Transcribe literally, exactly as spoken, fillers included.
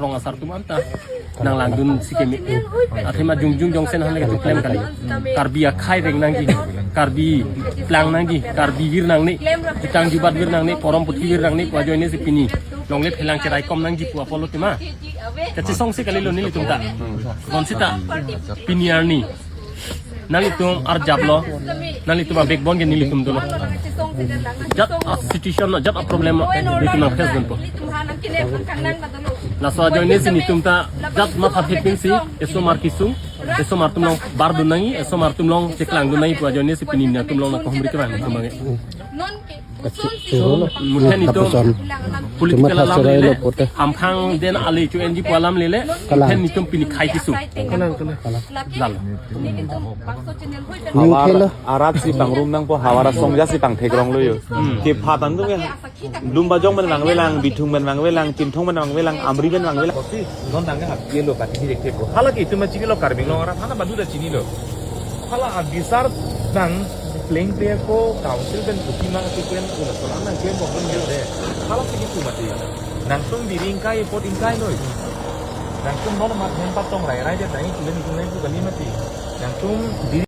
Rong asar atum anta nanglangdun si keme. Athema jongjung jongsen han le kecho klem kali. Karbi akhei reng nangji, Karbi plang nangji, Karbi vir nangne, jutang jubat vir nangne, porom puthi vir nangne pu ajoine si pini longle phelang cheraikom nangji pu apotlo tema. Kachesong si kalilo nelitum ta. Bonsita pini arni nanglitum arjaplo, nanglitum a-backbone ke nelitum dolo. Jat a-situation lo, jat a-problem lo, nelitum nang face dunpo. Laso ajoine si nelitum ta jat matha thepin si, esomar kesung, esomar atum along bardun nangji, esomar atum along cheklangdun nangji pu ajoine si pini nelitum along nangkahumri kevang nelitum abang. Muthe nelitum political alam lele, hamphang den ale chu N G O alam lele, muthe nelitum pini khei kesung. Lalo. Ning Havar khelo. Arat si pangrum nangpo, havar asong ja si pangthekrong lo yo. Kepha tangdung ya. Lumbajong pen vangvelang, Bithung pen vangvelang, Chinthong pen vangvelang, Amri pen vangvelang. Kosi non tangke hap ye lo kati direct ko. Hala ke itum chinilo, Karbi Anglong arat hala baduta chinilo. Hala abisar nang playing player ko council pen kuti mang ti klen ko na solang nang klen ko pun yo de. Hala sigi tu mati. Nangtum biri ingkai, pot ingkai noi. Nangtum non mat hen patong rai rai de nai kulen kulen ku kali mati. Nangtum biri